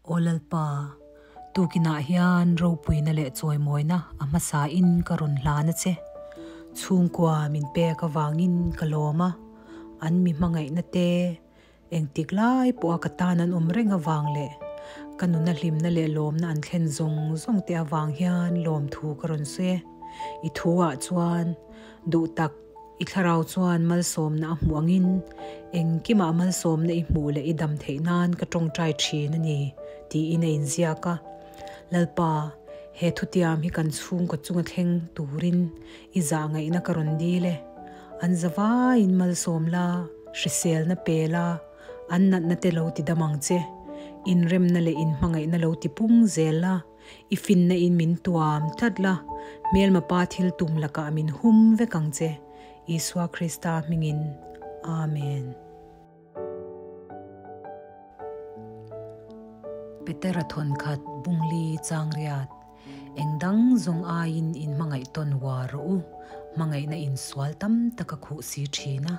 Aw Lalpa, tukinah hian ropuina leh chawimawina a hmasain ka rawn hlan a che. Chhungkua min pek avangin ka lawm a, an mi hmangaihna te, Engtik lai pawha ka tan an awm reng avang leh ka nuna hlimna leh lawmna an thlen zawng zawng te avang hian lawmthu ka rawn sawi e. I thu ah chuan duh tak i thlarau chuan malsawmna a hmuh angin engkimah malsawmna i hmuh leh i dam theih nan ka tawngtai thin a ni tiin a inziak a. Lalpa, he thutiam hi kan chhungkaw chunga thleng turin i zah ngaihna ka rawn dil e. An zavaiin malsawm la, hriselna pe la, an natna te lo ti dam ang che. Inremna leh inhmangaihna lo ti pung zel la, i finna in min tuam tlat la, hmelma pa thil tum lakah min hum vek ang che. Isua Krista hmingin. Amen. Petera thawnkhat Bungli Changriat. Eng dang zawng aiin in hmangaih tawn uar rawh u, hmangaihna in sual tam tak a khuh si thin a.